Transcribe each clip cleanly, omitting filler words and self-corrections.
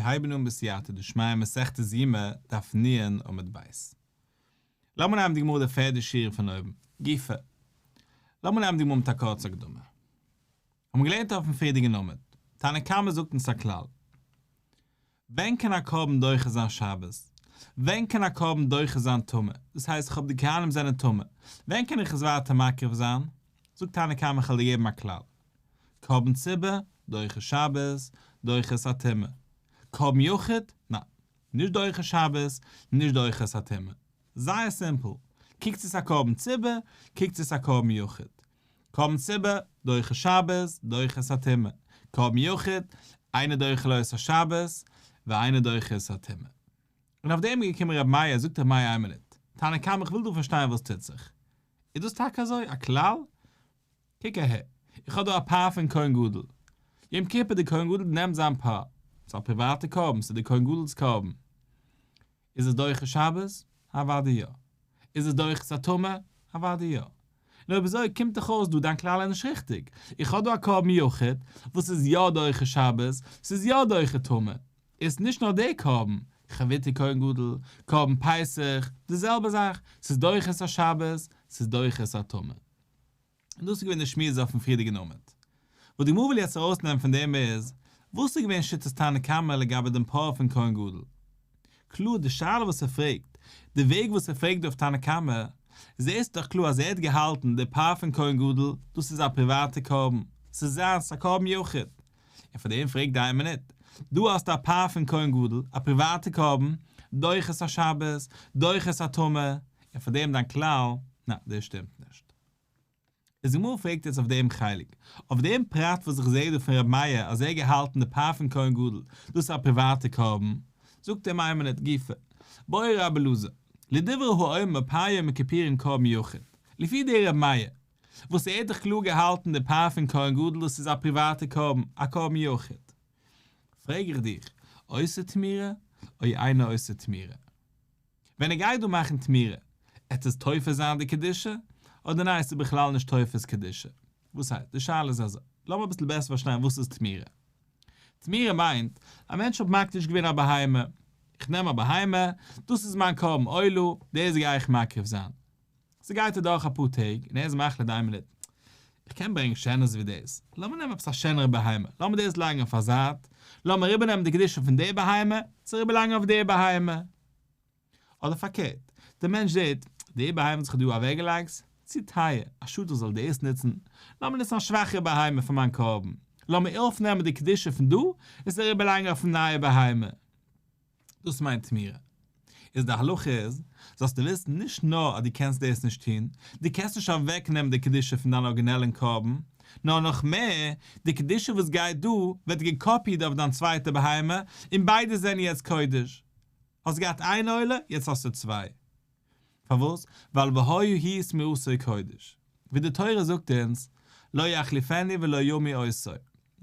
מיר הייבן אן בסייעתא דשמיא מסכת יומא דף נ' עמוד ב'. לאמיר נעמען די גמרא די פערדע שורה פון אויבן, גופא. לאמיר נעמען די גמרא מיט א קורצע הקדמה. האבן געלערנט אויפן פריערדיגן עמוד, תנא קמא זאגט אונז א כלל. ווען קען א קרבן דוחה זיין שבת? ווען קען א קרבן דוחה זיין טומאה? דאס הייסט איך האב די כהנים זענען טמא, ווען קען איך עס ווייטער מקריב זיין? זאגט תנא קמא איך וועל דיר געבן א כלל. קרבן ציבור, דוחה שבת, דוחה את הטומאה. קרבן יחיד, ניין. נישט דוחה שבת, נישט דוחה את הטומאה. זייער סימפל. קוקט צו עס א קרבן ציבור, קוקט צו עס א קרבן יחיד. קרבן ציבור, דוחה שבת, דוחה את הטומאה. קרבן יחיד, אינו דוחה לא את השבת, ואינו דוחה את הטומאה. און אויף דעם איז געקומען רבי מאיר, זאגט רבי מאיר איין מינוט, תנא קמא איך וויל דא פארשטיין וואס טוט זיך. איז דאס טאקע אזוי? א כלל? קוק אהער, איך האב דא א פר פון כהן גדול. יום כיפור די כהן גדול נעמט זיין פר. ס'איז א פריוואטע קרבן, ס'איז די כהן גדול'ס קרבן. איז עס דוחה שבת? אוודאי יא. איז עס דוחה את הטומאה? אוודאי יא. און אויב אזוי קומט דאך אויס דא דיין כלל איז נישט ריכטיג. איך האב דא א קרבן יחיד וואס איז יא דוחה שבת, ס'איז יא דוחה טומאה. איז נישט נאר די קרבן, חביתי כהן גדול, קרבן פסח, די זעלבע זאך, ס'איז דוחה את השבת, ס'איז דוחה את הטומאה. און דאס איז געווען די שמועס אויפן פריערדיגן עמוד. וואס די גמרא וויל יעצט ארויסנעמען פון דעם איז, וואס איז געווען שיטת תנא קמא לגבי דעם פר פון כהן גדול? קלאר די שאלה וואס ער פרעגט, די וועג וואס ער פרעגט דא אויף תנא קמא, זעסט דאך קלאר אז ער האט געהאלטן די פר פון כהן גדול, דאס איז א פריוואטע קרבן, ס'איז זיינס, א קרבן יחיד. און פאר דעם פרעגט איין מינוט, דא האסטו א פר פון כהן גדול, א פריוואטע קרבן, דוחה את השבת, דוחה את הטומאה, און פאר דעם דיין כלל, ניין, דאס שטימט נישט. איז די גמרא פרעגט יעצט אויף דעם חלק, אויף דעם פרט וואס איך זעה דא פון ר' מאיר אז ער האט געהאלטן די פר פון כהן גדול, דאס איז א פריוואטע קרבן, זאגט אים איין מינוט גופא, בעי רבי אלעזר, לדברי האומר פר יום הכיפורים קרבן יחיד, לפי די ר' מאיר, וואס ער האט דאך קלאר געהאלטן די פר פון כהן גדול דאס איז א פריוואטע קרבן, א קרבן יחיד. פרעג איך דיך, עושה תמורה או אינו עושה תמורה? ווען ער גייט דא מאכן תמורה, עט עס תופס זיין די קדושה? אדער ניין עס איז בכלל נישט תופס קדושה? וואס הייסט? די שאלה איז אזוי, לאמיר אביסל בעסער פארשטיין וואס איז תמורה. תמורה מיינט, א מענטש האט מקדיש געווען א בהמה, איך נעם א בהמה, דאס איז מיין קרבן עולה, דאס גיי איך מקריב זיין. ס'גייט אדורך אפאר טעג און ער איז מחליט איין מינוט, איך קען ברענגען שענערס ווי דאס, לאמיר נעמען עפעס א שענערע בהמה, לאמיר דאס לייגן אויף א זייט, לאמיר אריבערנעמען די קדושה פון די בהמה, צו אריבערלייגן אויף די בהמה. אדער פארקערט, דער מענטש זעט, די בהמה וואס איך האב דא אוועקגעלייגט, צו טייער, א שאד איך זאל דאס נוצן, לאמיר נוצן א שוואכערע בהמה פאר מיין קרבן, לאמיר אויפנעמען די קדושה פון דא און עס אריבערלייגן אויפן נייע בהמה. דאס מיינט תמורה. איז די הלכה איז, זאלסטו וויסן נישט נאר אז דו קענסט דאס נישט טון, דו קענסט נישט אוועק נעמען די קדושה פון דיין ארגינעלען קרבן, נאר נאך מער, די קדושה וואס גייט דא ווערט געקאפיעט אויף דיין צווייטע בהמה, און ביידע זענען יעצט קודש. האסט געהאט איין עולה, יעצט האסטו צוויי. פארוואס? ווייל והיה הוא ותמורתו קודש. ווי די תורה זאגט אונז, לא יחליפנו ולא ימיר אותו.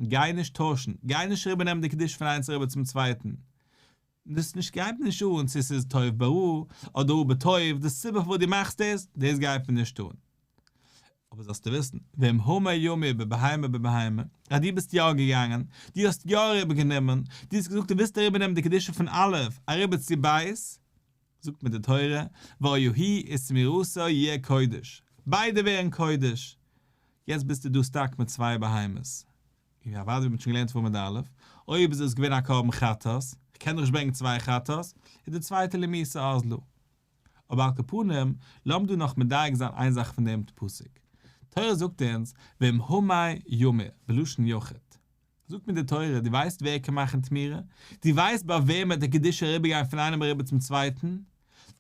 גיי נישט טוישן, גיי נישט אריבער נעמען די קדושה פון איינס אריבער צום צווייטן. דאס נישט גייט מיר נישט אן צו ס'איז טוב ברע אדער רע בטוב, די סיבה פארוואס דו מאכסט דאס, דאס גייט מיר נישט אן. אבער זאלסטו וויסן, ואם המר ימיר בבהמה בבהמה, אז דו ביסט יא געגאנגען, דו האסט יא אריבער גענומען, דו האסט געזאגט דו ווילסט אריבער נעמען די קדושה פון א' אריבער צו ב', זאגט מיר די תורה, והיה הוא ותמורתו יהיה קודש, ביידע ווערן קודש, יעצט ביסטו דא stuck מיט צוויי בהמות, און אוודאי ווי מ'האט שוין געלערנט פון עמוד א', אויב איז עס געווען א קרבן חטאת, איך קען דאך נישט ברענגען צוויי חטאות, איז די צווייטע למיתה אזלא. אבער על כל פנים, לאמיר דא נאך מדייק זיין איין זאך פון דעם פסוק. תורה זאגט אונז, ואם המר ימיר, בלשון יחיד. זאגט מיר די תורה, דו ווייסט ווער קען מאכן תמורה? דו ווייסט ביי וועם וועט די קדושה אריבערגיין פון איינעם אריבער צום צווייטן?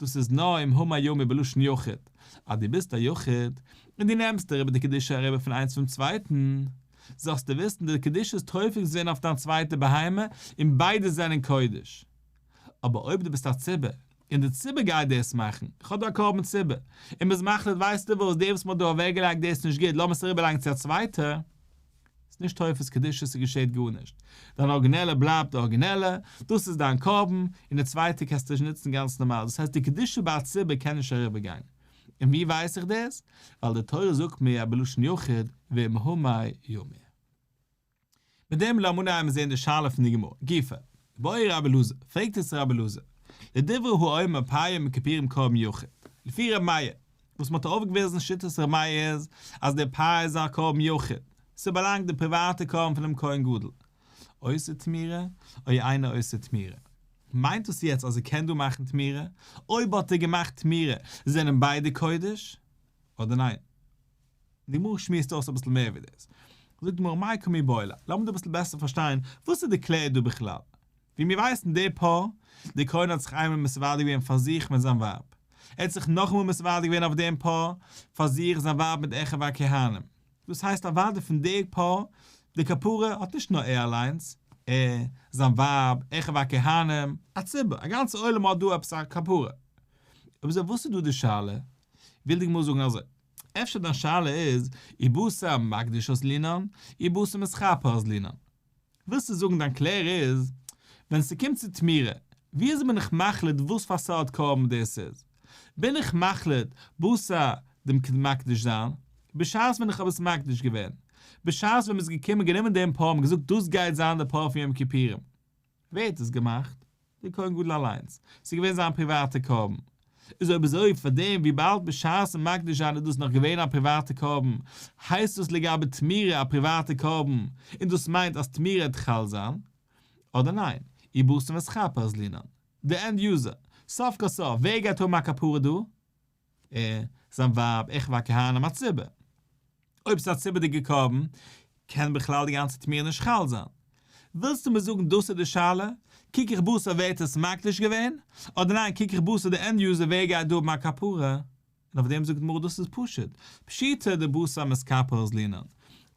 דאס איז נאר אם המר ימיר בלשון יחיד, אז דו ביסט א יחיד, און דו נעמסט אריבער די קדושה אריבער פון איינס צום צווייטן, זאלסטו וויסן די קדושה איז תופס געווען אויף דיין צווייטע בהמה, און ביידע זענען קודש. אבער אויב דו ביסט א ציבור, און די ציבור גייט דאס מאכן, איך האב דא א קרבן ציבור, און מ'איז מחליט ווייסטו וואס, דער וואס מ'האט דא אוועקגעלייגט דאס איז נישט גוט, לאמיר עס אריבערלייגן צו א צווייטע, ס'איז נישט תופס קדושה ס'געשעט גארנישט, דיין ארגינעלע בלייבט די ארגינעלע, דאס איז דיין קרבן, און די צווייטע קענסטו נישט נוצן גאנץ נארמאל, דאס הייסט די קדושה ביי א ציבור קען נישט אריבערגיין. און ווי ווייס איך דאס? ווייל די תורה זאגט מיר בלשון יחיד ואם המר ימיר. מיט דעם לאמיר אנהייבן זען די שאלה פון די גמרא, גופא. איבעיא רבי אלעזר, פרעגט עס רבי אלעזר, לדברי האומר פר יום הכיפורים קרבן יחיד, לפי ר' מאיר, וואס מ'האט אויפגעוויזן שיטת ר' מאיר איז אז דער פר איז א קרבן יחיד, ס'באלאנגט די פריוואטע קרבן פונעם כהן גדול, עושה תמורה או אינו עושה תמורה. מיינט דאס יעצט אז ער קען דא מאכן תמורה? אויב האט ער געמאכט תמורה זענען ביידע קודש אדער ניין? די גמרא שמועסט אויס אביסל מער ווי דאס. זאגט די גמרא מאי קא מיבעיא ליה, לאמיר דא אביסל בעסער פארשטיין וואס איז די קלער דא בכלל. ווי מיר ווייסן די פר, די כהן האט זיך איינמאל מתוודה געווען פאר זיך מיט זיין ווייב. ער האט זיך נאכאמאל מתוודה געווען אויף דעם פר, פאר זיך, זיין ווייב מיט אחיו הכהנים. דאס הייסט אוודאי פון די פר, די כפרה האט נישט נאר ער אליינס, ער, זיין ווייב, אחיו הכהנים, א ציבור, א גאנצע עולם האט דא עפעס א כפרה. אויב אזוי וואס איז דא די שאלה? וויל די גמרא זאגן אזוי, אפשר דיין שאלה איז, אי בתר מקדיש אזלינן, אי בתר מתכפר אזלינן. ווילסטו זאגן דיין קלער איז, ווען ס'קומט צו תמורה, ווי אזוי בין איך מחליט וואס פאר סארט קרבן דאס איז? בין איך מחליט בתר דעם מקדיש זיין, בשעת ווען איך האב עס מקדיש געווען, בשעת ווען מ'איז געקומען גענומען דעם פר און געזאגט דאס גייט זיין דער פר פון יום כיפורים, ווער האט עס געמאכט? דער כהן גדול אליינס, ס'איז געווען זיין פריוואטע קרבן. איז אויב אזוי פאר דעם וויבאלד בשעת'ן מקדיש זיין איז דאס נאך געווען א פריוואטע קרבן, הייסט דאס לגבי תמורה א פריוואטע קרבן, און דאס מיינט אז תמורה וועט חל זיין? אדער ניין, אי בתר מתכפר אזלינן. די end user, סוף כל סוף, ווער גייט האבן א כפרה דא? ער, זיין ווייב, אחיו הכהנים, א ציבור. אויב ס'איז א ציבור'דיגע קרבן, קען בכלל די גאנצע תמורה נישט חל זיין. ווילסטו מיר זאגן דאס איז די שאלה? קוק איך בתר ווער האט עס מקדיש געווען? אדער ניין קוק איך בתר די end user ווער גייט דא האבן א כפרה? און אויף דעם זאגט די גמרא דאס איז פשוט, פשיטא דבתר מתכפר אזלינן.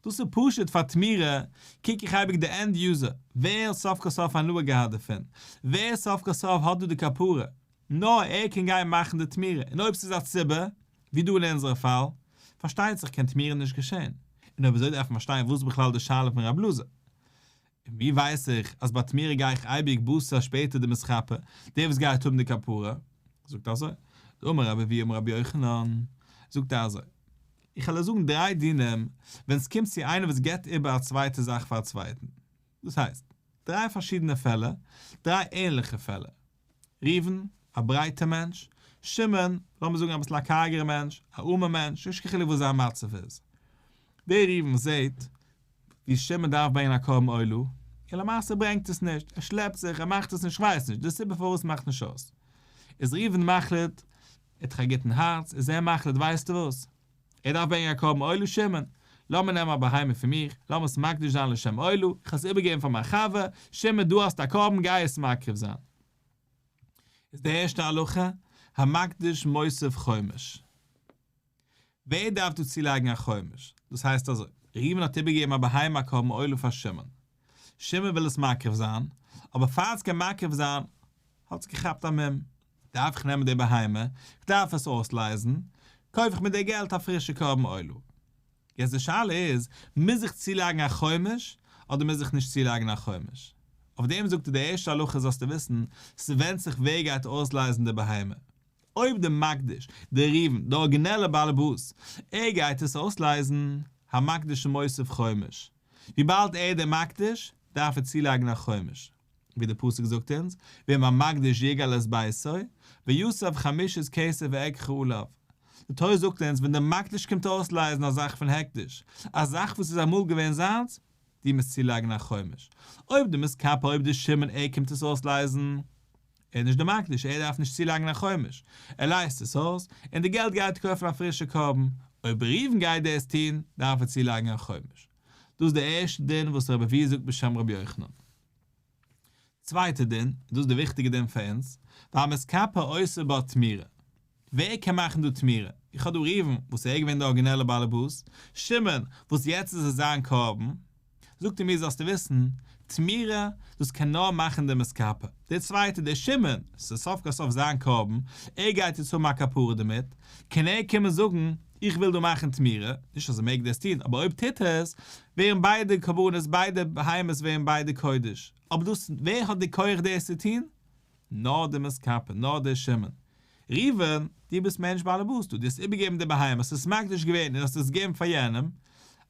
דאס איז פשוט פאר תמורה, קוק איך אייביג די end user, ווער האט סוף כל סוף הנאה געהאט דערפון? ווער סוף כל סוף האט דא די כפרה? נאר ער קען גיין מאכן די תמורה, און אויב ס'איז א ציבור, ווי דא אין אונזערע פאל, פארשטייט זיך קען תמורה נישט געשען. און אויב אזוי דארף מען פארשטיין וואס איז בכלל די שאלה פון רב אלעזר. און ווי ווייס איך אז ביי תמורה גיי איך אייביג בתר שפעטער דמתכפר, דער וואס גייט האבן די כפרה, זאגט אזוי, דאמר רבי אבהו אמר רבי יוחנן, זאגט ער אזוי, איך וועל זאגן דריי דינים ווען ס'קומט צו איינער וואס געבט איבער א צווייטע זאך פאר א צווייטן. דאס הייסט, דריי פארשידענע פעלער, דריי ענליכע פעלער. ראובן, א ברייטער מענטש, שמעון, לאמיר זאגן אביסל א קארגערע מענטש, א ארמער מענטש, נישט קיין חילוק וואס זיין מצב איז. דער ראובן זעט ווי שמעון דארף ברענגען א קרבן עולה, און למעשה ברענגט עס נישט, ער שלעפט זיך, ער מאכט עס נישט, כ'ווייס נישט, די סיבה פארוואס מאכט נישט אויס. איז ראובן מחליט, ער האט דאך א גוטן הארץ, איז ער מחליט ווייסטו וואס? ער דארף ברענגען א קרבן עולה שמעון, לאמיר נעמען א בהמה פון מיך, לאמיר עס מקדיש זיין לשם עולה, איך וועל עס איבערגעבן פאר מיין חבר, שמעון דא האסטו א קרבן גיי עס מקריב זיין. איז די ערשטע הלכה, המקדיש מוסיף חומש. ווער דארף דא צולייגן א חומש? דאס הייסט אזוי, ראובן האט איבערגעגעבן א בהמה א קרבן עולה פאר שמעון, שמעון וויל עס מקריב זיין, אבער פאר עס קען מקריב זיין, האט עס געכאפט א מום, דארף איך נעמען די בהמה, איך דארף עס אויסלייזן, קויף איך מיט די געלט א פרישע קרבן עולה. יעצט די שאלה איז, מוז איך צולייגן א חומש, אדער מוז איך נישט צולייגן א חומש? אויף דעם זאגט ער די ערשטע הלכה זאלסטו וויסן, ס'ווענדט זיך ווער גייט אויסלייזן די בהמה. אויב די מקדיש, דער ראובן, די ארגינעלע באלעבאס, ער גייט עס אויסלייזן, המקדיש מוסיף חומש. וויבאלד ער איז דער מקדיש, דארף ער צולייגן א חומש. ווי דער פסוק זאגט אונז, ואם המקדיש יגאל את ביתו, ויסב חמישית כסף ואקחה עליו. די תורה זאגט אונז ווען דער מקדיש קומט אויסלייזן א זאך פון הקדש, א זאך וואס איז אמאל געווען זיינס, דו מוזט צולייגן א חומש. אויב דער מתכפר אויב דער שמעון ער קומט עס אויסלייזן, ער איז נישט דער מקדיש ער דארף נישט צולייגן א חומש, ער לייזט עס אויס, און די געלט גייט קויפן א פרישע קרבן. אויב ראובן גייט דאס טון, דארף ער צולייגן א חומש. דאס איז דער ערשטער דין וואס רבי אבהו זאגט בשם רבי יוחנן. צווייטער דין, און דאס איז די וויכטיגע דין פאר אונז, והמתכפר עושה בה תמורה. ווער קען מאכן דא תמורה? איך האב דא ראובן, וואס ער איז געווען דער ארגינעלער באלעבאס, שמעון, וואס יעצט איז עס זיין קרבן. זאגט ער מיר זאלסטו וויסן, תמורה, דאס קען נאר מאכן דער מתכפר. דער צווייטער, דער שמעון, עס איז סוף כל סוף זיין קרבן, ער גייט יעצט האבן א כפרה דערמיט, קען ער קומען זאגן, איך וויל דא מאכן תמורה, נישט אז ער מעג דאס טון, אבער אויב טוט ער עס, ווערן ביידע קרבנות, ביידע בהמות ווערן ביידע קודש. אבער דאס, ווער האט די כח דאס צו טון? נאר דער מתכפר, נאר דער שמעון. ראובן, דו ביסט מער נישט באלעבאס דא, דו האסט איבערגעגעבן די בהמה, האסט עס מקדיש געווען און האסט עס געגעבן פאר יענעם,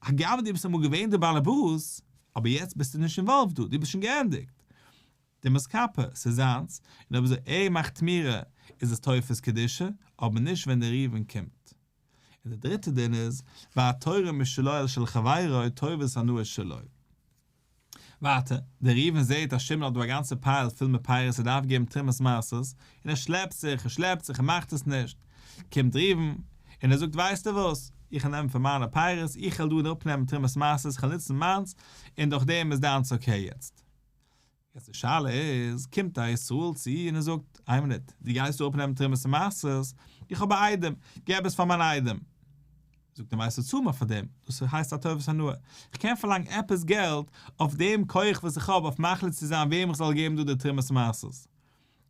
הגם דו ביסט אמאל געווען דער באלעבאס, אבער יעצט ביסטו נישט involved דא, דו ביסט שוין געענדיגט. דער מתכפר, ס'איז זיינס, און אויב אזוי ער מאכט תמורה איז עס תופס קדושה, אבער נישט ווען דער ראובן קומט. און דער דריטער דין איז, והתורם משלו על של חברו טובת הנאה שלו. ווייטער, דער ראובן זעט אז שמעון האט דא א גאנצע pile פול מיט פירות ער דארף געבן תרומת מעשרות, און ער שלעפט זיך און שלעפט זיך און מאכט עס נישט, קומט ראובן און ער זאגט ווייסטו וואס, איך וועל נעמען פון מיינע פירות, איך וועל דא אראפנעמען תרומת מעשרות, איך וועל נוצן מיינס, און דורך דעם איז דיינס okay יעצט. יעצט די שאלה איז, קומט א ישראל צו און ער זאגט, איין מינוט, דו גייסט דא אפנעמען תרומת מעשרות, איך האב א איידעם, געב עס פאר מיין איידעם. זאגט ער ווייסטו צאל מיר פאר דעם, דאס הייסט א טובת הנאה, איך קען פארלאנגען עפעס געלט אויף דעם כח וואס איך האב אויף מחליט צו זיין וועם איך זאל געבן דא די תרומת מעשרות.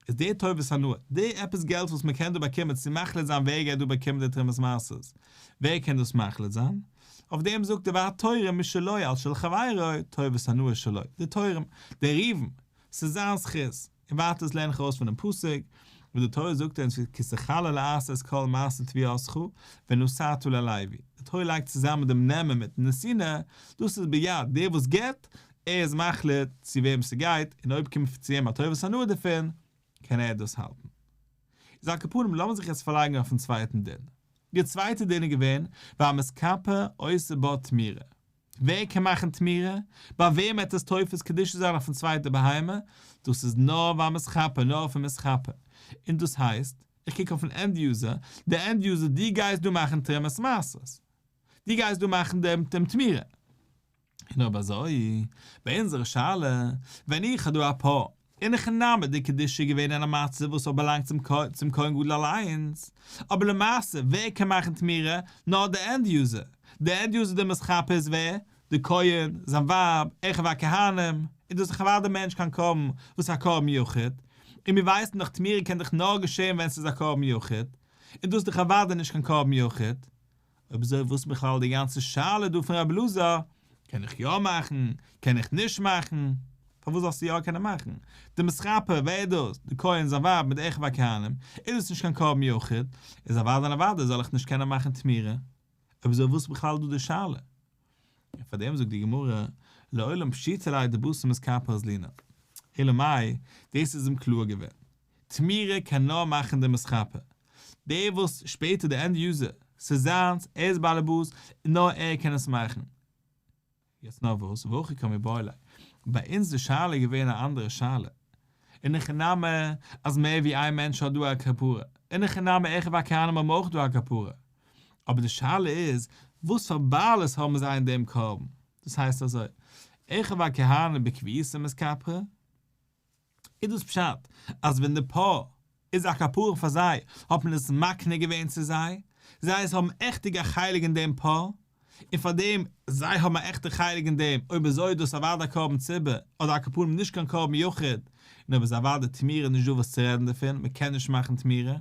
איז די טובת הנאה, די עפעס געלט וואס מען קען דא באקומען צו מחליט זיין ווער גייט דא באקומען די תרומת מעשרות, ווער קען דאס מחליט זיין? אויף דעם זאגט ער והתורם משלו על של חברו טובת הנאה שלו, די תורם, דער ראובן, ס'איז זיין זכות, און ווייטער דאס לערן איך ארויס פונעם פסוק, וואס די תורה זאגט אונז כי תכלה לעשר את כל מעשר תבואתך ונתתה ללוי, די תורה לייגט צוזאמען דעם נעמען מיטן נתינה, דאס איז ביד דער וואס גיבט, ער איז מחליט צו וועם ס'גייט, און אויב קומט צו אים א טובת הנאה דערפון, קען ער דאס האלטן. איז על כל פנים לאמיר זיך יעצט פארלייגן אויפן צווייטן דין. די צווייטע דין איז געווען, והמתכפר עושה בה תמורה. ווער קען מאכן תמורה? ביי וועם וועט עס תופס קדושה זיין אויפן צווייטע בהמה? דאס איז נאר והמתכפר, נאר אויפן מתכפר. און דאס הייסט, איך קוק אויפן end user, דער end user, דו גייסט דא מאכן תרומת מעשרות. דו גייסט דא מאכן דעם תמורה. און אויב אזוי, ביי אונזערע שאלה, ווען איך האב דא א פר, אין הכי נמי די קדושה איז געווען אין א מצב וואס האט באלאנגט צום כהן גדול אליינס, אבער למעשה ווער קען מאכן תמורה? נאר די end user, די end user די מתכפר איז ווער? די כהן, זיין ווייב, אחיו הכהנים, איז דאס דאך אוודאי מער נישט קיין קרבן וואס איז א קרבן יחיד, און מיר ווייסן דאך תמורה קען דאך נאר געשען ווען ס'איז א קרבן יחיד, און דאס איז דאך אוודאי נישט קיין קרבן יחיד, אויב אזוי וואס בכלל די גאנצע שאלה דא פון רבי אלעזר, קען איך יא מאכן, קען איך נישט מאכן, פארוואס זאלסטו יא קענען מאכן? די מתכפר, ווער איז דאס? די כהן, זיין ווייב מיט די אחיו הכהנים, איז דאס נישט קיין קרבן יחיד, איז אוודאי און אוודאי זאל איך נישט קענען מאכן תמורה, אויב אזוי וואס בכלל דא די שאלה? און פאר דעם זאגט די גמרא, לעולם פשיטא ליה דבתר מתכפר אזלינן. אלא מאי, דאס איז אים קלאר געווען. תמורה קען נאר מאכן דער מתכפר. דער וואס שפעטער די end user, ס'איז זיינס, ער איז באלעבאס, און נאר ער קען עס מאכן. יעצט נאר וואס, והכי קמיבעיא ליה. ביי אונז די שאלה איז געווען א אנדערע שאלה. אין הכי נמי אז מער ווי איין מענטש האט דא א כפרה. אין הכי נמי אחיו הכהנים האבן אויך דא א כפרה. אבער די שאלה איז, וואס פאר בעלות האבן זיי אין דעם קרבן? דאס הייסט אזוי, אחיו הכהנים בקביעותא מתכפרי? איז דאס פשט אז ווען די פר איז א כפרה פאר זיי האט מען עס מקנה געווען צו זיי, זיי עס האבן עכטיג א חלק אין דעם פר, און פאר דעם זיי האבן א עכטע חלק אין דעם, אויב אזוי איז דאס אוודאי א קרבן ציבור, אדער על כל פנים נישט קיין קרבן יחיד, און אויב איז אוודאי תמורה נישט דא וואס צו רעדן דערפון, מען קען נישט מאכן תמורה,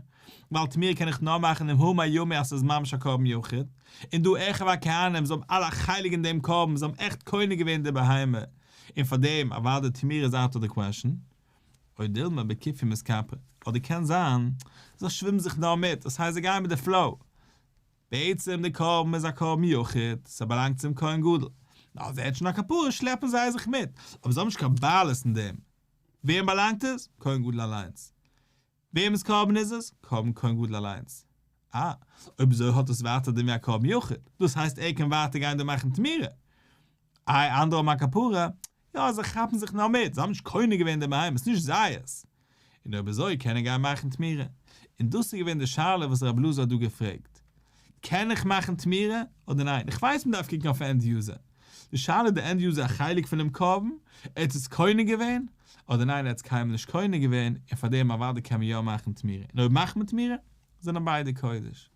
ווייל תמורה קען איך נאר מאכן אין הומא יומי אז ס'איז ממש א קרבן יחיד, און דא אחיו הכהנים זיי האבן אלע א חלק אין דעם קרבן, זיי האבן עכט קונה געווען די בהמה, און פאר דעם אוודאי תמורה איז out of the question. או דילמא בקיפי מתכפרי, אדער קען זיין זיי שווימען זיך נאר מיט, דאס הייסט זיי גייען מיט די flow. בעצם די קרבן איז א קרבן יחיד, ס'באלאנגט צום כהן גדול. נאר אז ער האט שוין א כפרה שלעפן זיי זיך מיט, אבער זיי האבן נישט קיין בעלות אין דעם. וועם באלאנגט עס? כהן גדול אליינס. וועמענס קרבן איז עס? קרבן כהן גדול אליינס. אה, אויב אזוי האט עס ווייטער דין ווי א קרבן יחיד, דאס הייסט ער קען ווייטער גיין דא מאכן תמורה. איי אנדערע האבן א כפרה? יא, זיי כאפן זיך נאר מיט, זיי האבן נישט קונה געווען די בהמה, ס'איז נישט זייערס. און אויב אזוי קען ער גיין מאכן תמורה. און דאס איז געווען די שאלה וואס רבי אלעזר האט דא געפרעגט. קען איך מאכן תמורה אדער ניין? איך ווייס מ'דארף קוקן אויף end user. די שאלה איז די end user א חלק פונעם קרבן? ער האט עס קונה געווען? אדער ניין ער האט עס קיינמאל נישט קונה געווען און פארדעם אוודאי קען מען יא מאכן תמורה. און אויב מאכט מען תמורה זענען ביידע קודש.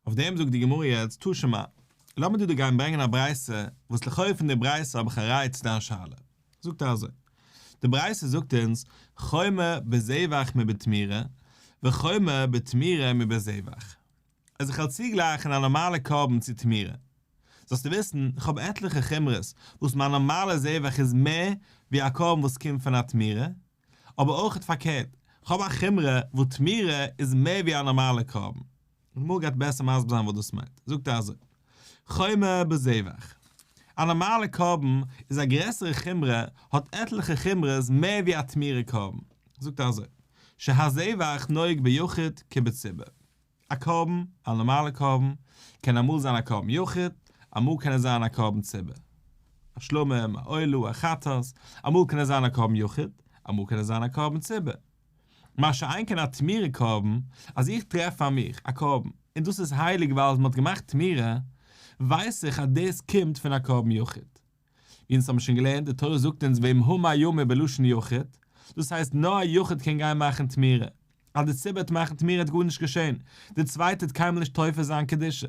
אויף דעם זאגט די גמרא יעצט תא שמע, לאמיר דא דיר גיין ברענגען א ברייתא, וואס לכאו' פון די ברייתא האב איך א ראיה צו דיין שאלה. זאגט ער אזוי, די ברייתא זאגט אונז חומר בזבח מבתמורה, וחומר בתמורה מבזבח. אז איך וועל צוגלייכן א נארמאלע קרבן צו תמורה, זאלסטו וויסן, איך האב עטליכע חומרות וואס מיין נארמאלע זבח איז מער ווי א קרבן וואס קומט פון א תמורה, אבער אויך פארקערט, כ'האב א חומרא וואו תמורה איז מער ווי א נארמאלע קרבן. די גמרא גייט בעסער מסביר זיין וואס דאס מיינט. זאגט ער אזוי, חומר בזבח. א נארמאלע קרבן איז א גרעסערע חומרא, האט עטליכע חומרות מער ווי א תמורה קרבן. זאגט ער אזוי, שהזבח נוהג ביחיד כבציבור. א קרבן, א נארמאלע קרבן, קען אמאל זיין א קרבן יחיד, אמאל קען עס זיין א קרבן ציבור. א שלמים, א עולה, א חטאת, אמאל קען עס זיין א קרבן יחיד, אמאל קען עס זיין א קרבן ציבור. מה שאין כן א תמורה קרבן, אז איך טרעף פאר מיך א קרבן, און דאס איז הייליג ווייל מען האט געמאכט תמורה, ווייס איך אז דאס קומט פון א קרבן יחיד. ווי אונז האבן שוין געלערנט, די תורה זאגט אונז ואם המר ימיר בלשון יחיד, דאס הייסט נאר א יחיד קען גיין מאכן תמורה, אז די ציבור וועט מאכן תמורה וועט גארנישט געשען, די צווייטע וועט קיינמאל נישט תופס זיין קדושה.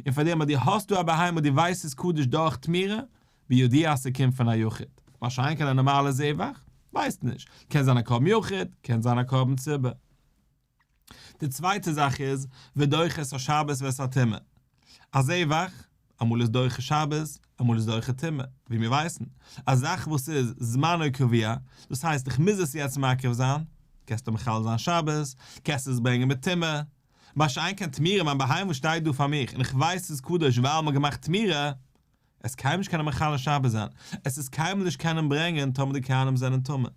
און פאר דעם אז דו האסט דא א בהמה וואס דו ווייסט איז קדוש דורך תמורה, בידוע אז ס'קומט פון א יחיד. מה שאין כן א נארמאלע זבח, ווייסט נישט, קען זיין א קרבן יחיד, קען זיין א קרבן ציבור. די צווייטע זאך איז, ודוחה את השבת ואת הטומאה. א זבח, אמאל איז דוחה שבת, אמאל איז דוחה טומאה, ווי מיר ווייסן, א זאך וואס איז זמנו קבוע, דאס הייסט איך מוז עס יעצט מקריב זיין, קענסטו מחלל זיין שבת, קענסט עס ברענגען מיט טומאה, מה שאין כן תמורה, מיין בהמה וואס שטייט דא פאר מיך און איך ווייס ס'איז קדוש ווייל מ'האט געמאכט תמורה, עס קיינמאל נישט קענען מחלל שבת זיין, עס איז קיינמאל נישט קענען ברענגען טאמער די כהנים זענען טמא.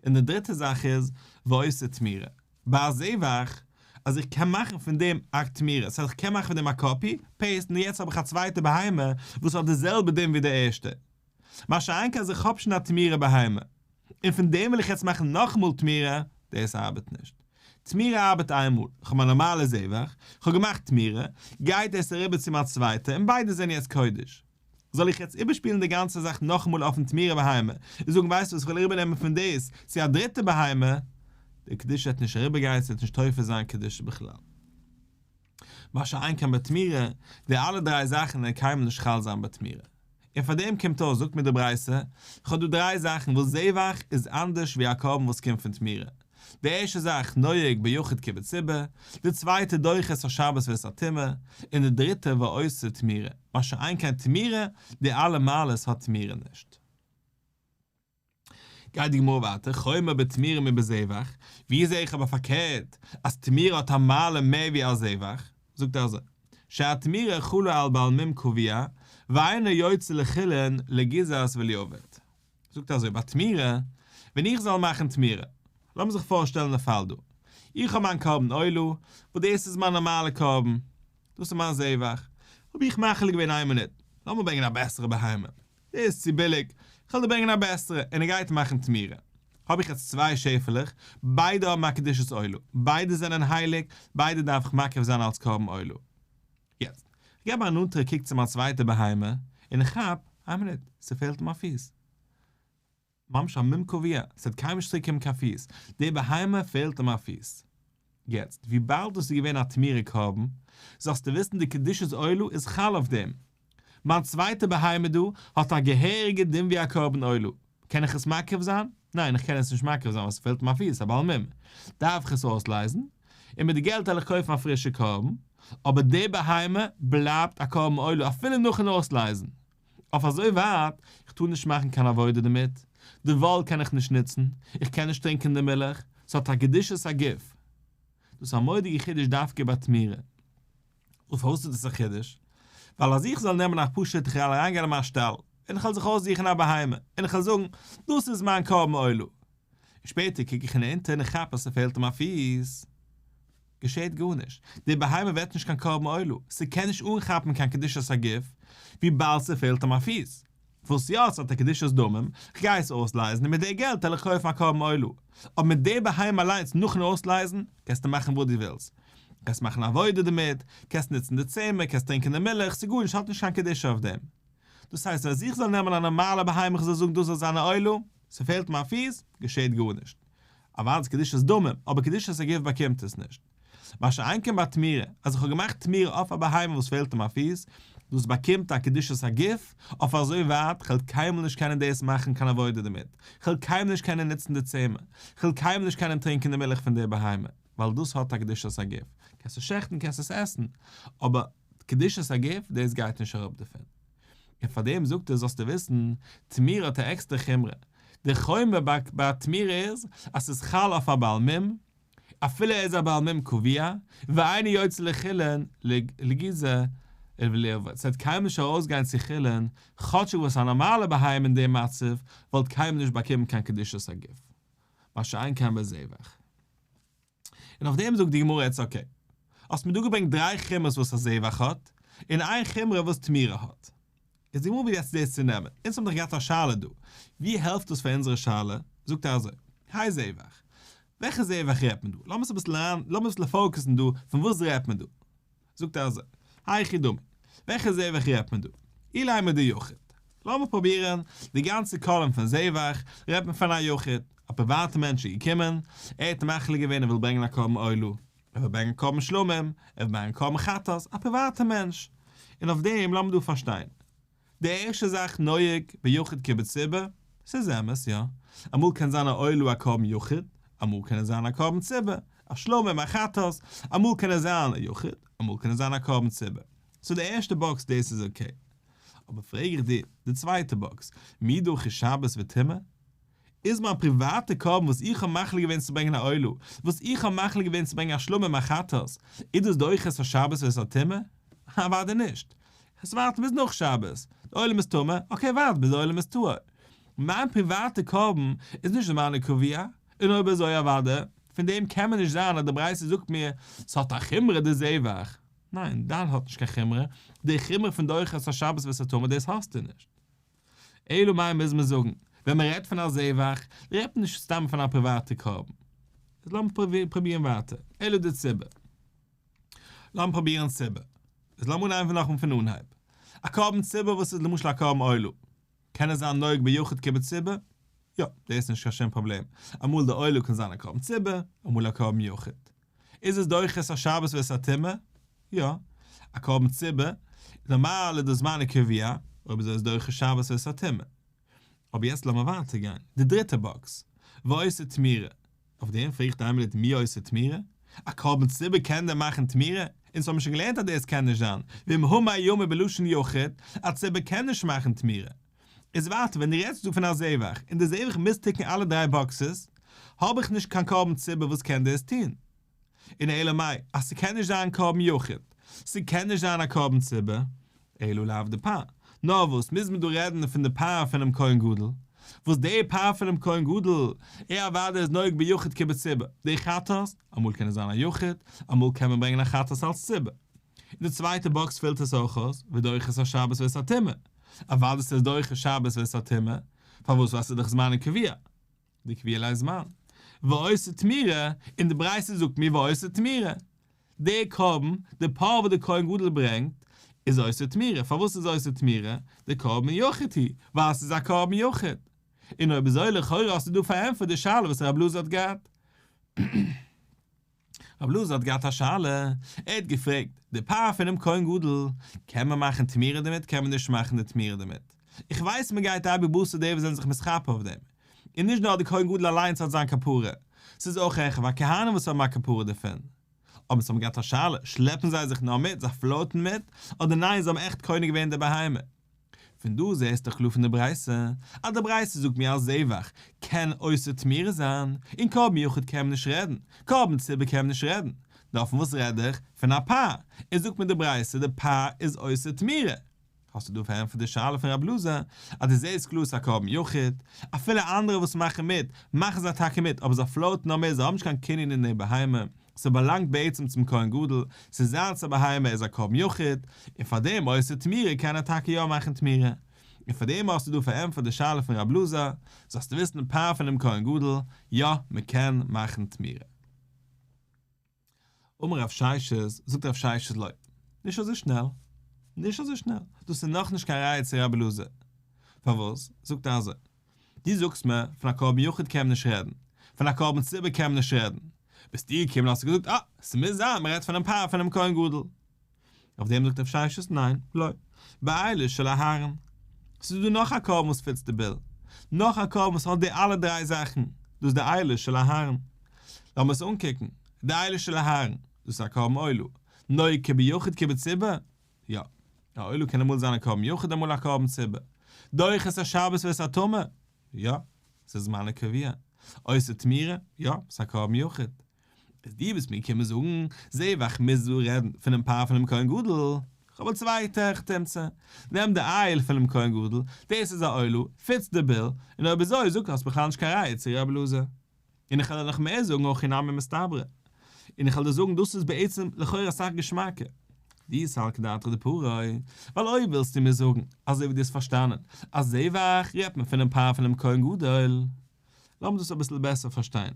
און די דריטע זאך איז ועושה תמורה. ביי א זבח, אז איך קען מאכן פון דעם א תמורה, ס'הייסט איך קען מאכן פון דעם א copy, paste, און יעצט האב איך א צווייטע בהמה וואס האט די זעלבע דין ווי די ערשטע. מה שאין כן אז איך האב שוין א תמורה בהמה, און פון דעם וויל איך יעצט מאכן נאכאמאל תמורה, דאס ארבעט נישט. תמורה ארבעט איינמאל, איך האב א נארמאלע זבח, איך האב געמאכט תמורה, גייט דאס אריבער צו מיין צווייטע און ביידע זענען יעצט קודש. זאל איך יעצט איבערשפילן די גאנצע זאך נאכאמאל אויפן תמורה בהמה, און זאגן ווייסט וואס איך וויל אריבערנעמען פון דאס צו א דריטע בהמה, די קדושה וועט נישט אריבערגיין, ס'וועט נישט תופס זיין קדושה בכלל. מה שאין כן בתמורה, די אלע דריי זאכן וועלן קיינמאל נישט חל זיין בתמורה. און פאר דעם קומט אויס, זאגט מיר די ברייתא, איך האב דא דריי זאכן וואס זבח איז אנדערש ווי א קרבן וואס קומט פון תמורה. די ערשטע זאך נוהג ביחיד כבציבור, די צווייטע דוחה את השבת ואת הטומאה, און די דריטע ועושה תמורה, מה שאין כן תמורה, די אלע מעלות האט תמורה נישט. גייט די גמרא ווייטער, חומר בתמורה מבזבח, ווי זע איך אבער פארקערט אז תמורה האט א מעלה מער ווי א זבח, זאגט ער אזוי, שהתמורה חלה על בעל מום קבוע, ואינו יוצא לחולין לגיזת וליאבד. זאגט ער אזוי ביי תמורה, ווען איך זאל מאכן תמורה, לאמיר זיך פארשטעלן די פאל דא, איך האב מיין קרבן עולה, וואס דאס איז מיין נארמאלע קרבן, דאס איז מיין זבח, האב איך מחליט געווען איין מינוט, לאמיר ברענגען א בעסערע בהמה, דאס איז צו ביליג, איך וועל דיר ברענגען א בעסערע, און ער גייט מאכן תמורה. האב איך יעצט צוויי שעפעלעך, ביידע האבן א קדושת עולה, ביידע זענען הייליג, ביידע דארף איך מקריב זיין אלס קרבן עולה. יעצט, איך געב א נאנטערע קוק צו מיין צווייטע בהמה, און איך כאפ, איין מינוט, ס'פעלט אים א פיס. ממש א מום קבוע, ס'וועט קיינמאל נישט צוריק קומען קיין פיס, די בהמה פעלט אים א פיס. יעצט, וויבאלד דאס איז געווען א תמורה קרבן, זאלסטו וויסן די קדושת עולה איז חל אויף דעם. מיין צווייטע בהמה דא האט א געהעריגע דין ווי א קרבן עולה. קען איך עס מקריב זיין? ניין, איך קען עס נישט מקריב זיין ווייל ס'פעלט אים א פיס, א בעל מום. דארף איך עס אויסלייזן, און מיט די געלט וועל איך קויפן א פרישע קרבן, אבער די בהמה בלייבט א קרבן עולה אפילו נאכן אויסלייזן. אויף אזוי ווייט, איך טאר נישט מאכן קיין עבודה דערמיט, די וואל קען איך נישט נוצן, איך קען נישט טרינקען די מילך, ס'האט א קדושת הגוף. דאס איז א מורא'דיגע חידוש דווקא ביי תמורה. און פארוואס איז דאס א חידוש? ווייל אז איך זאל נעמען א פשוט איך וועל אריינגיין אין מיין שטאל, און איך וועל זיך אויסזוכן א בהמה, און איך וועל זאגן, דאס איז מיין קרבן עולה. און שפעטער קוק איך אין אונטער און איך כאפ אז ס'פעלט אים א פיס. געשעהט גארנישט, די בהמה ווערט נישט קיין קרבן עולה, ס'קען נישט אנכאפן קיין קדושת הגוף, וויבאלד ס'פעלט אים א פיס. וואס יא, ס'האט א קדושת דמים, כ'גיי עס אויסלייזן און מיט די געלט וועל איך קויפן א קרבן עולה. אבער מיט די בהמה אליינס נאכן אויסלייזן, קענסטו מאכן וואס דו ווילסט. קענסט מאכן עבודה דערמיט, קענסט נוצן די צמר, קענסט טרינקען די מילך, ס'גארנישט, האט נישט קיין קדושה אויף דעם. דאס הייסט אז איך זאל נעמען א נארמאלע בהמה איך זאל זאגן דאס זאל זיין א עולה, ס'פעלט מיר א פיס, געשעהט גארנישט. אוודאי קדושת דמים, אבער קדושת הגוף באקומט עס נישט. מה שאין כן ביי תמורה, אז איך האב געמאכט תמורה אויף א בהמה וואס פעלט אים א פיס, דאס באקומט א קדושת הגוף, אויף אזוי ווייט, כ'וועל קיינמאל נישט קענען דאס מאכן קיין עבודה דערמיט, כ'וועל קיינמאל נישט קענען נוצן די צמר, כ'וועל קיינמאל נישט קענען טרינקען די מילך פון די בהמה, ווייל דאס האט א קדושת הגוף. קענסט עס שעכטן, קענסט עס עסן, אבער קדושת הגוף, דאס גייט נישט אראפ דערפון. און פאר דעם זאגט ער זאלסטו וויסן, תמורה האט א עקסטערע חומרא, די חומרא ביי תמורה איז אז ס'איז חל אויף א בעל מום, אפילו ער איז א בעל מום קבוע, ואינו יוצא לחולין לגיזה. ולעבוד, ס'וועט קיינמאל נישט ארויסגיין צו חולין, כאטשיג וואס א נארמאלע בהמה אין דעם מצב וואלט קיינמאל נישט באקומען קיין קדושת הגוף. מה שאין כן בזבח. און אויף דעם זאגט די גמרא יעצט okay, האסט מיר דא געברענגט דריי חומרות וואס א זבח האט, און איין חומרא וואס תמורה האט. איז די גמרא ווי יעצט דאס צו נעמען? אונז האבן דאך געהאט א שאלה דא, ווי העלפט דאס פאר אונזערע שאלה? זאגט ער אזוי, האי זבח. וועלכע זבח רעדט מען דא? לאמיר עס אביסל אריין, לאמיר אביסל focus ן דא, פון וואס רעדט מען דא? זאגט ער אזוי, היכי דמי, וועלכע זבח רעדט מען דא? אילימא דיחיד. לאמיר פרובירן, די גאנצע column פון זבח רעדט מען פון א יחיד, א פריוואטע מענטש איז געקומען, ער האט מחליט געווען ער וויל ברענגען א קרבן עולה, ער וויל ברענגען קרבן שלמים, ער וויל ברענגען קרבן חטאת, א פריוואטע מענטש. און אויף דעם לאמיר דא פארשטיין. די ערשטע זאך נוהג ביחיד כבציבור, ס'איז אמת יא, אמאל קען זיין א עולה א קרבן יחיד, אמאל קען עס זיין א קרבן ציבור, א שלמים א חטאת, אמאל קען עס זיין א יחיד, אמאל קען עס זיין א קרבן ציבור. so די ערשטע box דאס איז okay. אבער פרעג איך דיר, די צווייטע box, מי דחי שבת וטומאה? איז מיין פריוואטע קרבן וואס איך האב מחליט געווען צו ברענגען א עולה, וואס איך האב מחליט געווען צו ברענגען א שלמים א חטאת, איז דאס דוחה את השבת ואת הטומאה? אוודאי נישט. עס ווארט ביז נאך שבת, די עולם איז טמא, okay ווארט ביז די עולם איז טהור. מיין פריוואטע קרבן איז נישט זמנו קבוע, און אויב אזוי אוודאי, פון דעם קען מען נישט זיין אז די ברייתא זאגט מיר ס'האט א חומרא די זבח. ניין, דיין האט נישט קיין חומרא, די חומרא פון דוחה את השבת ואת הטומאה דאס האסטו נישט. אלא מאי מוז מען זאגן, ווען מען רעדט פון א זבח, רעדט מען נישט סתם פון א פריוואטע קרבן. איז לאמיר פרובירן ווייטער, אלא דציבור. לאמיר פרובירן ציבור. איז לאמיר אנהייבן נאכאמאל פון אנהייב. א קרבן ציבור וואס איז למשל א קרבן עולה, קען עס זיין נוהג ביחיד כבציבור? יא, דאס איז נישט קיין שום פראבלעם. אמאל די עולה קען זיין א קרבן ציבור, אמאל א קרבן יחיד. איז עס דוחה את השבת ואת הטומאה? יא. א קרבן ציבור, נארמאל איז דאס זמנו קבוע, אויב אזוי איז דוחה שבת ואת הטומאה. אבער יעצט לאמיר ווייטער גיין, די דריטע box, ועושה תמורה. אויף דעם פרעגט איין מינוט מי עושה תמורה? א קרבן ציבור קען דען מאכן תמורה? אונז האבן שוין געלערנט אז דאס קען נישט זיין, ואם המר ימיר בלשון יחיד, א ציבור קען נישט מאכן תמורה. איז ווייטער ווען דו רעדסט דא פון א זבח, און די זבח מוז tick ן אלע דריי boxes, האב איך נישט קיין קרבן ציבור וואס קען דאס טון. און אלא מאי, אז ס'קען נישט זיין קרבן יחיד, ס'קען נישט זיין א קרבן ציבור, אלא לאו דפר. נאר וואס, מוז מען דא רעדן פון די פר פונעם כהן גדול, וואס די פר פונעם כהן גדול, ער אוודאי איז נוהג ביחיד כבציבור, די חטאת, אמאל קען עס זיין א יחיד, אמאל קען מען ברענגען א חטאת אלס ציבור. און די צווייטע box פילט עס אויך אויס, ודוחה את השבת ואת הטומאה. אוודאי ס'איז דוחה שבת ואת הטומאה, פארוואס ווייל ס'איז דאך זמנו קבוע. דקביע ליה זמן. ועושה תמורה, און די ברייתא זאגט מיר ועושה תמורה. די קרבן, די פר וואס די כהן גדול ברענגט, איז עושה תמורה. פארוואס איז עושה תמורה? דקרבן יחיד הוא, ווייל עס איז א קרבן יחיד. און אויב אזוי לכאורה האסטו דא פארענטפערט די שאלה וואס רב אלעזר האט געהאט. רב אלעזר האט געהאט א שאלה, ער האט געפרעגט, די פר פונעם כהן גדול, קען מען מאכן תמורה דערמיט קען מען נישט מאכן די תמורה דערמיט? איך ווייס מען גייט אייביג בתר די וואס זענען זיך מתכפר אויף דעם, און נישט נאר די כהן גדול אליינס האט זיין כפרה, ס'איז אויך אחיו הכהנים וואס האבן א כפרה דערפון. אבער זיי האבן געהאט א שאלה, שלעפן זיי זיך נאר מיט, זיי float ן מיט, אדער ניין זיי האבן עכט קונה געווען די בהמה? פון דא זעסטו קלאר פון די ברייתא, אז די ברייתא זאגט מיר אז זבח קען עושה תמורה זיין, און קרבן יחיד קען מען נישט רעדן, קרבן ציבור קען מען נישט רעדן, נאר פון וואס רעד איך? פון א פר, און זאגט מיר די ברייתא די פר איז עושה תמורה. האסטו דא פארענטפערט די שאלה פון רב אלעזר, אז דו זעסט קלאר ס'איז א קרבן יחיד, אפילו אנדערע וואס מאכן מיט, מאכן זיי טאקע מיט, אבער זיי float ן נאר מיט, זיי האבן נישט קיין קנין אין די בהמה, ס'באלאנגט בעצם צום כהן גדול, ס'איז זיינס א בהמה, איז א קרבן יחיד, און פאר דעם עושה תמורה קען ער טאקע יא מאכן תמורה. און פאר דעם האסטו דא פארענטפערט די שאלה פון רב אלעזר, זאלסטו וויסן פר פונעם כהן גדול, יא, מ'קען מאכן תמורה. אמר רב ששת, זאגט רב ששת לא, נישט אזוי שנעל, נישט אזוי שנעל, דאס איז נאכנישט קיין ראיה צו רבי אלעזר. פארוואס? זאגט ער אזוי, דו זאגסט מיר, פון א קרבן יחיד קען מען נישט רעדן, פון א קרבן ציבור קען מען נישט רעדן, ביסטו געקומען האסטו געזאגט אה, ס'מוז זיין מ'רעדט פונעם פר פונעם כהן גדול. אויף דעם זאגט רב ששת ניין, לא, באילו של אהרן. ס'איז דא נאך א קרבן וואס fits די bill. נאך א קרבן וואס האט די אלע דריי זאכן, דאס איז די אילו של אהרן. לאמיר עס אנקוקן, די אילו של אהרן, דאס איז א קרבן עולה. נוהג כביחיד כבציבור? יא. א עולה קען אמאל זיין א קרבן יחיד אמאל א קרבן ציבור. דוחה את השבת ואת הטומאה? יא. ס'איז זמנו קבוע. עושה תמורה? יא. ס'איז א קרבן יחיד. איז דו ביסט מיר געקומען זאגן, זבח מוז דא רעדן פונעם פר פונעם כהן גדול. כ'האב א צווייטע היכי תמצא, נעם די איל פונעם כהן גדול, דאס איז א עולה, פיטס די ביל, און אויב אזוי זאג האסט בכלל נישט קיין ראיה צו ר' אלעזר. און איך וועל דיר נאך מער זאגן הכי נמי מסתברא. און איך וועל דיר זאגן דאס איז בעצם לכאורה אסאך געשמאקער. דאי סלקא דעתך דפרו, ווייל אויב ווילסטו מיר זאגן, אזוי ווי דו האסט פארשטאנען, אז זבח רעדט מען פונעם פר פונעם כהן גדול, לאמיר דאס אביסל בעסער פארשטיין.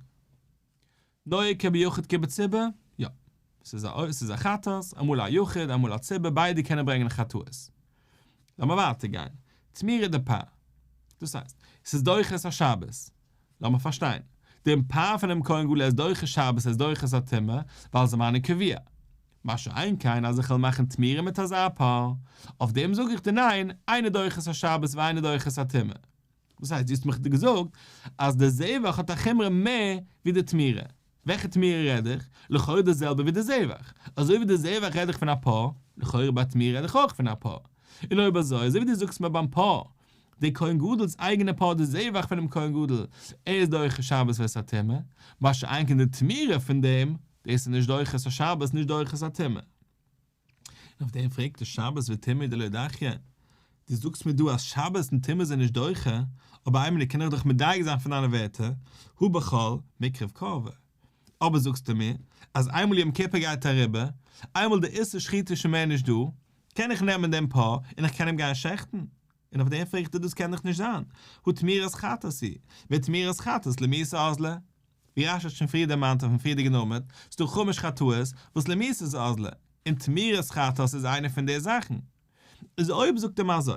נוהג כביחיד כבציבור? יא. ס'איז א ס'איז א חטאת, אמאל א יחיד אמאל א ציבור, ביידע קענען ברענגען חטאות. לאמיר ווייטער גיין. תמורה דפר. דאס הייסט, ס'איז דוחה את השבת. לאמיר פארשטיין. דעם פר פונעם כהן גדול איז דוחה שבת איז דוחה את הטומאה, ווייל זמנו קבוע. מה שאין כן אז איך וועל מאכן תמורה מיט אזא פר, אויף דעם זאג איך דיר ניין, אינו דוחה את השבת ואינו דוחה את הטומאה. וואס הייסט דו האסט מיך געזאגט אז די זבח האט א חומרא מער ווי די תמורה? וועלכע תמורה רעד איך? לכאורה די זעלבע ווי די זבח. אזוי ווי די זבח רעד איך פון א פר, לכאורה ביי תמורה רעד איך אויך פון א פר. און אויב אזוי, אזוי ווי דו זאגסט מיר ביים פר, די כהן גדול'ס אייגענע פר די זבח פונעם כהן גדול, ער איז דוחה שבת ואת הטומאה, מה שאין כן די תמורה פון דעם, דאס איז נישט דוחה את השבת נישט דוחה את הטומאה. און אויף דעם פרעגט ער שבת וטומאה דלא דחיא, דו זאגסט מיר דא אז שבת און טומאה זענען נישט דוחה, אבער איין מינוט קען איך דאך מדייק זיין פון דיינע ווערטער, הא בחול מיקרב קרבה. אבער זאגסטו מיר אז איינמאל יום כיפור גייט אריבער, איינמאל די איסור שחיטה איז שוין מער נישט דא, קען איך נעמען דעם פר און איך קען אים גיין שעכטן? און אויף דעם פרעגט ער דאס קען דאך נישט זיין, הא תמורת חטאת היא, ותמורת חטאת למיתה אזלא. ווי רש"י האט שוין פריער דערמאנט אויפן פריערדיגן עמוד, ס'דא חמש חטאות וואס למיתה אזלא, און תמורת חטאת איז איינע פון די זאכן. איז אויב זאגט ער מיר אזוי,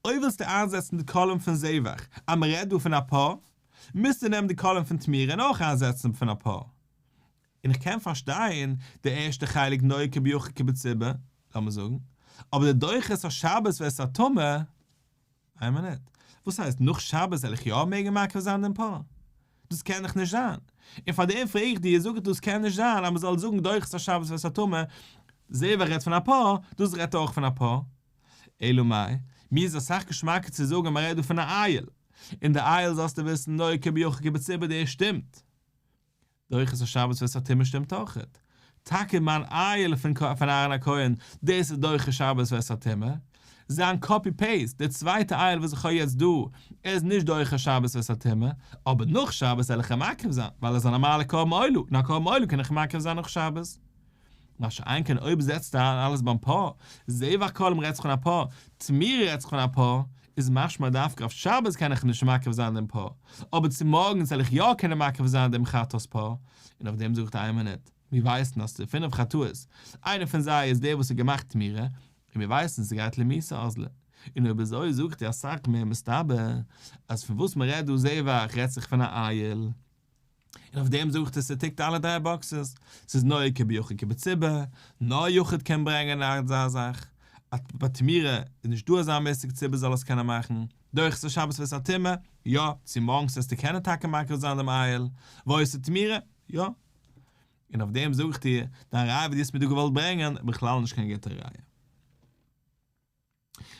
אויב ווילסטו איינזעצן די קאלום פון זבח אז מ'רעדט דא פון א פר, מוזטו נעמען די קאלום פון תמורה און אויך איינזעצן פון א פר. און איך קען פארשטיין די ערשטע חלק נוהג כביחיד כבציבור, לאמיר זאגן, אבער די דוחה את השבת ואת הטומאה, איין מינוט, וואס הייסט נאך שבת זאל איך יא מעגן מקריב זיין דעם פר? דאס קען דאך נישט זיין. און פאר דעם פרעג איך דיר, זאג איך דאס קען נישט זיין אז מען זאל זאגן דוחה את השבת ואת הטומאה, זבח רעדט פון א פר, דאס רעדט אויך פון א פר. אלא מאי, מיר איז אסאך געשמאקער צו זאגן אז מען רעדט דא פון א איל, און די איל זאלסטו וויסן נוהג כביחיד כבציבור דאס שטימט. דוחה את השבת ואת הטומאה שטימט אויכעט. טאקע מיין איל פון פון אהרן הכהן, דאס איז דוחה שבת ואת הטומאה. זיין copy paste, די צווייטע איל וואס איך האב יעצט דא, ער איז נישט דוחה שבת ואת הטומאה, אבער נאך שבת וועל איך אים מקריב זיין, ווייל ער איז א נארמאלע קרבן עולה, און א קרבן עולה קען איך מקריב זיין נאך שבת. מה שאין כן אויב זעצט ער איין אלעס ביים פר, זבח קאלום רעדט זיך פון א פר, תמורה רעדט זיך פון א פר, איז משמע דווקא אויף שבת קען איך נישט מקריב זיין דעם פר, אבער צומארגנס זאל איך יא קענען מקריב זיין דעם חטאת פר, און אויף דעם זאגט איין מינוט, מיר ווייסן אז ס'איז פינף חטאות, איינע פון זיי איז דער וואס האט געמאכט תמורה, און מיר ווייסן ס'גייט למיתה אזלא, און אויב אזוי זאגט ער אסאך מער מסתבר אז פון וואס מ'רעדט דא זבח רעדט זיך פון א איל. און אויף דעם זאגט ער ס'טיקט אלע דריי boxes, ס'איז נוהג כביחיד כבציבור, נאר יחיד קען ברענגען אזא זאך, ביי תמורה איז נישט דא אזא מושג ציבור זאל עס קענען מאכן, דוחה את השבת ואת הטומאה, יא, צומארגנס וועסטו קענען טאקע מקריב זיין דעם איל, ועושה תמורה, יא. און אויף דעם זאג איך דיר, דיין ראיה וואס דו האסט מיר דא געוואלט ברענגען איז בכלל נישט קיין גוטע ראיה.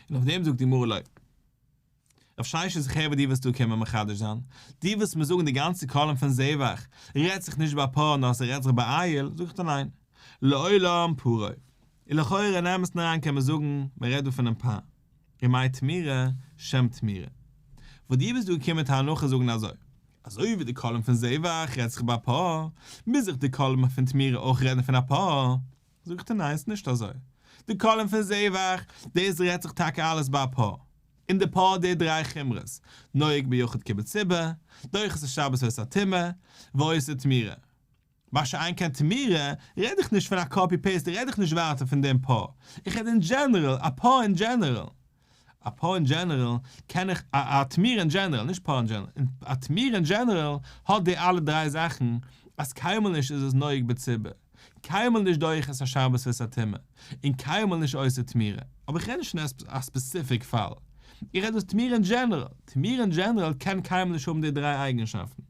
און אויף דעם זאגט די גמרא לא. רב ששת איך הער וואס דו ווילסט דא קומען מחדש זיין, דו ווילסט מיר זאגן די גאנצע קאלום פון זבח רעדט זיך נישט ביי פר נאר ס'רעדט זיך ביי איל, זאג איך דיר ניין, לעולם פרו. און לכאורה אין אמת'ן אריין קען מען זאגן מען רעדט דא פונעם פר. ומאי תמורה שם תמורה. וואס דו ביסט דא געקומען מיט א הנחה זאגן אזוי, אזוי ווי די קאלום פון זבח רעדט זיך ביי פר, מוז זיך די קאלום פון תמורה אויך רעדן פון א פר. זאגט ער ניין ס'נישט אזוי, די קאלום פון זבח, דאס רעדט זיך טאקע אלעס ביי א פר, און די פר די דריי חומרות, נוהג ביחיד כבציבור, דוחה את השבת ואת הטומאה, ועושה תמורה. מה שאין כן תמורה, רעד איך נישט פון א copy paste רעד איך נישט ווייטער פון דעם פר, איך רעד אין דזשענערעל, א פר אין דזשענערעל. א פר אין דזשענערעל קען איך, א תמורה אין דזשענערעל, נישט פר אין דזשענערעל, א תמורה אין דזשענערעל האט די אלע דריי זאכן, אז קיינמאל נישט איז עס נוהג בציבור. קיינמאל נישט דוחה את השבת ואת הטומאה, און קיינמאל נישט עושה תמורה, אבער איך רעד נישט פון א specific פאל, איך רעד דאס תמורה אין דזשענעראל, תמורה אין דזשענעראל קען קיינמאל נישט האבן די דריי אייגנשאפטן.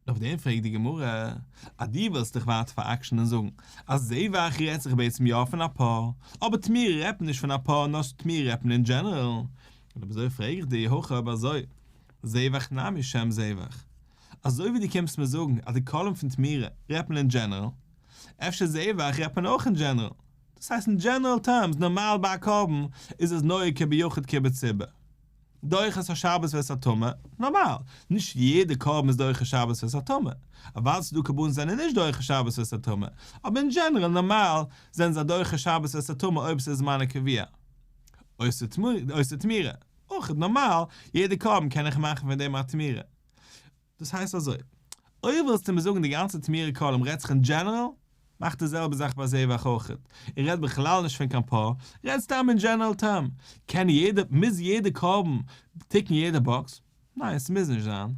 און אויף דעם פרעגט די גמרא, אז דו ווילסט דיך ווייטער פאר'עקשנ'ען און זאגן אז זבח רעדט זיך בעצם יא פון א פר, אבער תמורה רעדט מען נישט פון א פר נאר תמורה רעדט מען אין דזשענעראל, און אויב אזוי פרעג איך דיר, אי הכי אויב אזוי, זבח נמי שם זבח, אזוי ווי דו קומסט מיר זאגן אז די קאלום פון תמורה רעדט מען אין דזשענערל, אפשר זבח רעדט מען אויך אין דזשענערל. דאס הייסט אין דזשענעראל טערמס, נארמאל ביי א קרבן איז עס נוהג כביחיד כבציבור. דוחה את השבת ואת הטומאה, נארמאל, נישט יעדע קרבן איז דוחה שבת ואת הטומאה, אוודאי ס'דא קרבנות זענען נישט דוחה שבת ואת הטומאה, אבער אין דזשענעראל נארמאל זענען זיי דוחה שבת ואת הטומאה אויב ס'איז זמנו קבוע. עושה תמורה, אויך נארמאל, יעדע קרבן קען איך מאכן פון דעם א תמורה. דאס הייסט אזוי, אויב ווילסטו מיר זאגן די גאנצע תמורה קאלום רעדט זיך אין דזשענעראל, מאך די זעלבע זאך ביי זבח אויכעט, איך רעד בכלל נישט פון קיין פר, רעד סתם אין דזשענעראל טערם, קען יעדע, מוז יעדע קרבן טיקן יעדע באקס? ניין ס'מוז נישט זיין. און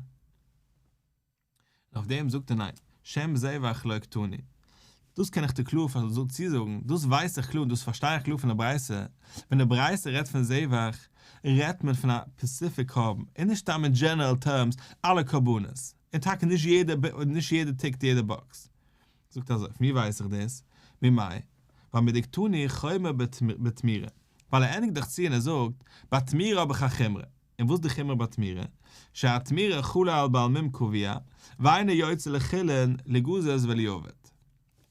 אויף דעם זאגט ער ניין, שם זבח לא קתני. דאס קען איך דיר קלאר צוזאגן, דאס ווייס איך קלאר און דאס פארשטיי איך קלאר פון די ברייתא, ווען די ברייתא רעדט פון זבח, רעדט מען פון א ספעסיפיק קרבן, און נישט סתם אין דזשענעראל טערמס אלע קרבנות, און טאקע נישט יעדע נישט יעדע טיקט יעדע באקס. זאגט אזוי, פון ווי ווייס איך דאס? ממאי? ווייל מדקתני חומר בתמורה, ווייל ער ענדיגט דאך צו און ער זאגט, ביי תמורה האב איך א חומרא, און וואס די חומרא ביי תמורה? שהתמורה חלה על בעל מום קבוע, ואינו יוצא לחולין ליגזז וליעבד.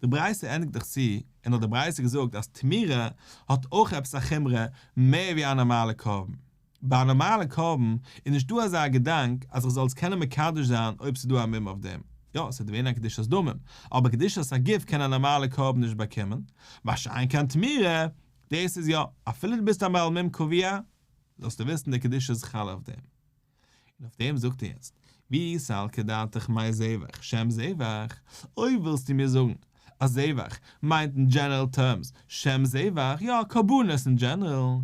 די ברייתא ענדיגט דאך צו, און האט די ברייתא געזאגט אז תמורה האט אויך עפעס א חומרא מער ווי א נארמאלע קרבן. ביי א נארמאלע קרבן איז נישט דא אזא געדאנק אז איך זאל עס קענען מקדש זיין אויב ס'איז דא א מום אויף דעם. יא, ס'וועט ווערן א קדושת דמים, אבער קדושת הגוף קען א נארמאלע קרבן נישט באקומען, מה שאין כן תמורה, דאס איז יא, אפילו דו ביסט א בעל מום קבוע, זאלסטו וויסן די קדושה איז חל אויף דעם. און אויף דעם זאגט ער יעצט, ואי סלקא דעתך מאי זבח שם זבח, אויב ווילסטו מיר זאגן אז זבח מיינט אין דזשענערל טערמס שם זבח, יא, קרבנות אין דזשענערל, און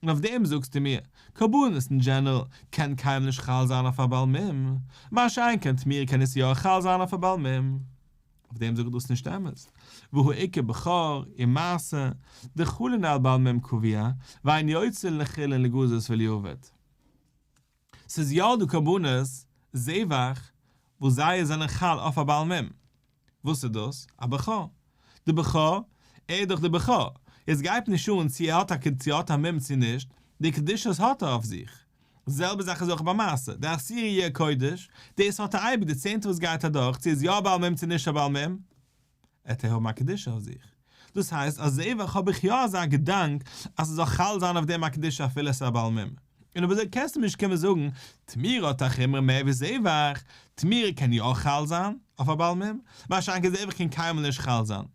אויף דעם זאגסטו מיר, קרבנות אין דזשענערל קען קיינמאל נישט חל זיין אויף א בעל מום, מה שאין כן תמורה קען עס יא חל זיין אויף א בעל מום. אויף דעם זאג איך דאס נישט אמת, והא איכא בכור ומעשר דחלין על בעל מום קבוע, ואין יוצאין לחולין ליגזז וליעבד. ס'איז יא דא קרבנות זבח וואס זיי זענען חל אויף א בעל מום. וואס איז דאס? א בכור. די בכור, ער איז דאך די בכור. יעצט גייט נישט אן צו ער האט א צו ער האט א מום צו נישט, די קדושות האט ער אויף זיך. די זעלבע זאך איז אויך ביי מעשר, די עשירי יהיה קודש, דאס האט ער אייביג, די צענטע וואס גייט אדורך, צו איז יא א בעל מום צו נישט א בעל מום, עט ער האבן א קדושה אויף זיך. דאס הייסט אז זבח האב איך יא אזא געדאנק אז ס'זאל חל זיין אויף דעם א קדושה אפילו עס איז א בעל מום. און אויב אזוי קענסטו מיר נישט קומען זאגן תמורה האט א חומרא מער ווי זבח, תמורה קען יא חל זיין אויף א בעל מום, מה שאין כן זבח קען קיינמאל נישט חל זיין.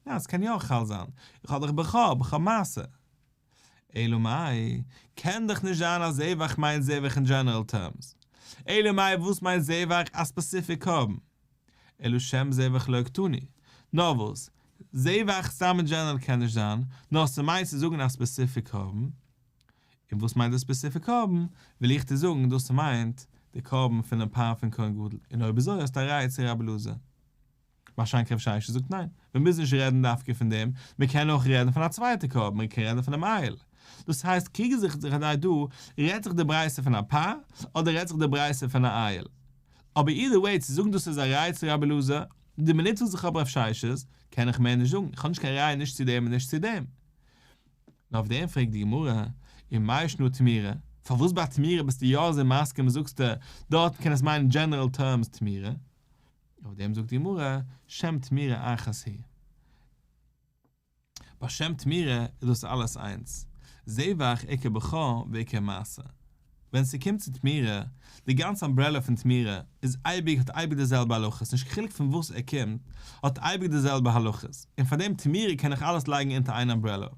ניין ס'קען יא חל זיין, איך האב דאך בכור, בכור מעשר. אלא מאי, קען דאך נישט זיין אז זבח מיינט זבח אין דזשענעראל טערמס. אלא מאי וואס מיינט זבח א ספעסיפיק קרבן? אלא שם זבח לא קתני. נאר וואס, זבח סתם אין דזשענעראל קען נישט זיין, נאר ס'מיינט צו זאגן א ספעסיפיק קרבן. און וואס מיינט די ספעסיפיק קרבן? וויל איך דיר זאגן דאס מיינט די קרבן פונעם פר פון כהן גדול. און אויב אזוי האסטו א ראיה צו רבי אלעזר. מה שאין כן רב ששת זאגט ניין, מען מוז נישט רעדן דווקא פון דעם, מען קען אויך רעדן פון א צווייטע קרבן, מען קען רעדן פונעם איל. דאס הייסט קריגן זיך זיך אודאי דא, רעדט זיך די ברייתא פון א פר, אדער רעדט זיך די ברייתא פון א איל. אבער אידער וועי צו זאגן דאס איז א ראיה צו רבי אלעזר, די מינוט וואס איך האב רב ששת, קען איך מער נישט זאגן, איך האב נישט קיין ראיה נישט צו דעם און נישט צו דעם. און אויף דעם פרעגט די גמרא, ומאי שנא תמורה, פארוואס ביי תמורה ביסטו יא אזוי מסכים און זאגסטו דארט קען עס מיינען דזשענעראל טערמס תמורה? אויף דעם זאגט די גמרא, שם תמורה אחת היא. ביי שם תמורה איז דאס אלעס איינס, זבח איכא בכור ואיכא מעשר. ווען ס'קומט צו תמורה, די גאנצע umbrella פון תמורה איז אייביג האט אייביג די זעלבע הלכות, נישט קיין חילוק פון וואס ער קומט, האט אייביג די זעלבע הלכות, און פאר דעם תמורה קען איך אלעס לייגן אונטער איין umbrella.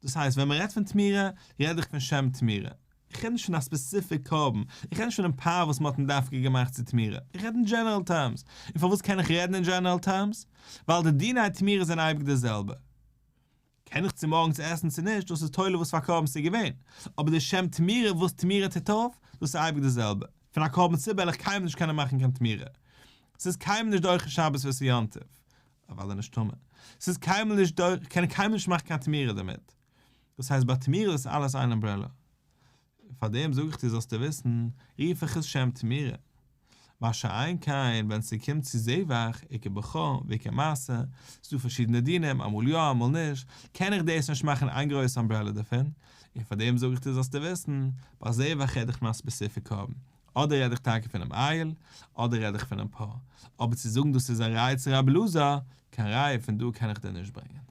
דאס הייסט ווען מען רעדט פון תמורה, רעד איך פון שם תמורה. איך רעד נישט פון א ספעסיפיק קרבן, איך רעד נישט פונעם פר וואס מען האט דווקא געמאכט צו תמורה, איך רעד אין דזשענעראל טערמס. און פארוואס קען איך רעדן אין דזשענעראל טערמס? ווייל די דיני תמורה זענען אייביג די זעלבע. קען איך צומארגנס עסן צו נישט, דאס איז תולה וואס פאר קרבן ס'איז געווען. אבער די שם תמורה וואס תמורה טוט אויף, דאס איז אייביג די זעלבע. פון א קרבן ציבור וועל איך קיינמאל נישט קענען מאכן קיין תמורה. ס'איז קיינמאל נישט דוחה שבת וואס איז יום טוב. אוודאי נישט טמא. ס'איז קיינמאל נישט דורך, קען קיינמאל נישט מאכן קיין תמורה דערמיט. דאס הייסט ביי תמורה איז אלעס איין umbrella. פאר דעם זאג איך דיר זאלסטו וויסן, רוף איך עס שם תמורה. מה שאין כן ווען ס'קומט צו זבח, איכא בכור ואיכא מעשר, ס'דא פארשידענע דינים, אמאל יא אמאל נישט, קען איך דאס נישט מאכן איין גרויסע umbrella דערפון, און פאר דעם זאג איך דיר זאלסטו וויסן, ביי זבח רעד איך פון א ספעסיפיק קרבן. אדער רעד איך טאקע פונעם איל, אדער רעד איך פונעם פר. אבער צו זאגן דאס איז א ראיה צו רבי אלעזר, קיין ראיה פון דא קען איך דיר נישט ברענגען.